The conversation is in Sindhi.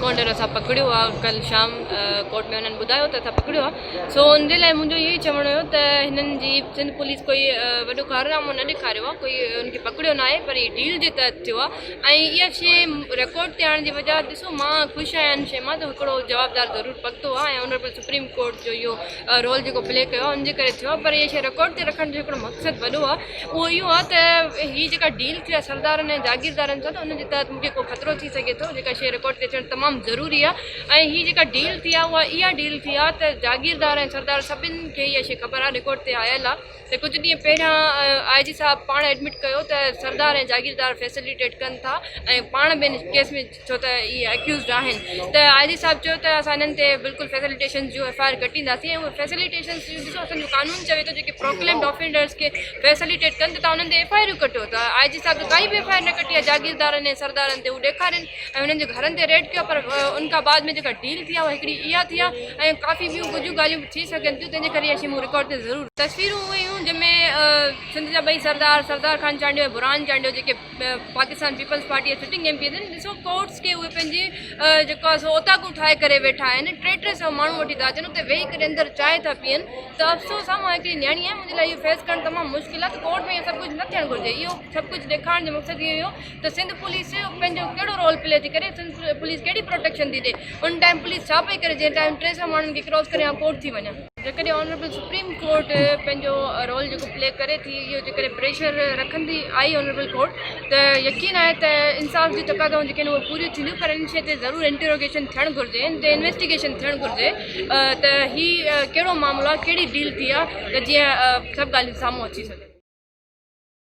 ڪونڊر اسان پڪڙيو آ ڪل شام ڪورٽ ۾ انهن ٻڌايو ته اسان پڪڙيو آ سو ان جي لاء منهنجو اهو ئي چوڻ هيو ته هنن جي سنڌ پوليس ڪوئي وڏو ڪارنامو نه ڏيکاريو آ ڪوئي ان کي پڪڙيو نه آهي پر هي ڊيل جي تحت ٿيو آ ۽ اها شي رڪارڊ تي آڻڻ جي وجه ڏسو مان خوش آهيان ان شي مان ته هڪڙو جوابدار ضرور پڪتو آ ۽ آنريبل سپريم ڪورٽ جو اهو رول جيڪو پلي ڪيو آ ان جي ڪري ٿيو آ پر اها شي رڪارڊ تي رکڻ جو هڪڙو مقصد وڏو آ اهو اهو آهي ته هي جيڪا ڊيل ٿي آهي سردارن ۽ جاگيردارن سان ته ان جي تحت مونکي ڪو خطرو ٿي سگهي ٿو جيڪا شيء رڪارڊ تي اچڻ تمام ضروري آهي ۽ هي جيڪا ڊيل ٿي آهي اها اها ڊيل ٿي آهي ته جاگيردار ۽ سردار سڀن کي اها شيء خبر آهي رڪارڊ تي آيل آهي ته ڪجهه ڏينهن پهريان آء جي صاحب پاڻ ايڊمٽ ڪيو ته سردار ۽ جاگيردار فيسليٽيٽ ڪن ٿا ۽ پاڻ به ان ڪيس ۾ ڇو ته اهي اڪيوزڊ آهن ته آء جي صاحب چيو ته اسان انهن تي بلڪل فيسليٽيشنز جون ايف I R ڪٽينداسين ۽ اهي فيسليٽيشنز جون ڏسو اسان جو قانون چوي ٿو جيڪي پروڪليمڊ آفينڊرز کي فيسليٽيٽ ڪن ته توهان انهن تي ايف I آريون ڪٽيو ته آء جي صاحب ته ڪائي به ايف I R نه ڪٽي آهي جاگيردارن ۽ سردارن تي هو ڏيکارين ۽ انهن جي گهرن تي ريڊ ڪيو پر ان کان بعد ۾ جيڪا ڊيل ٿي آهي اها هڪڙي اها ٿي آهي ۽ ڪافي ٻيون ڳجهيون ڳالهيون به ٿي سگهن ٿيون تنهن جي ڪري اها شي مون رڪارڊ تي ضرور تصويرون اهي هيون جنهن ۾ سنڌ جا ٻئي سردار سردار خان چانڊيو ۽ برهان چانڊيو جيڪي پاڪستان پيپلز پارٽي جا سٽنگ ايم پي ايز آهن ڏسو ڪورٽس کي اهي پنهنجي جيڪو آهي سو اوطاقون ٺاهي ڪري ويٺا آهن ٽي ٽي سئو ماڻهو وٺي ٿا اچن اتي ويهي ڪري اندر چانهه ٿا پيئن ته افسوس آهي مان هڪڙي نياڻي آهيان منهنجي لاء اهو فيس ڪرڻ تمام مشڪل آهي ته ڪورٽ ۾ اهو سڀ ڪجهه نه ٿيڻ گهرجي اهو سڀ ڪجهه ڏيکارڻ جو مقصد اهو هيو ته سنڌ پوليس پنهنجو ڪهڙو رول پلي ٿي ڪري سنڌ پوليس ڪهڙي پروٽيڪشن ٿي ڏي ان ٽائيم پوليس ڇا پئي ڪري جنهن ٽائيم ٽي سئو ماڻهن کي ڪراس ڪري آئون ڪورٽ ٿي وڃان. جيڪڏهن آنريبل سپريم ڪورٽ پنهنجو رول جيڪو پلي ڪري ٿي اهو جيڪڏهن پريشر رکندي آئي آنريبل ڪورٽ ته يقين آهي ته انصاف جون تقاضائون جيڪي آهن اهي پوريون ٿينديون پر ان شيء تي ضرور انٽروگيشن ٿيڻ گهرجي ان تي انويسٽيگيشن ٿيڻ گهرجي ته هي ڪهڙو معاملو آهي ڪهڙي ڊيل ٿي آهي ته جيئن سڀ ڳالهيون سامهون اچي سگهن.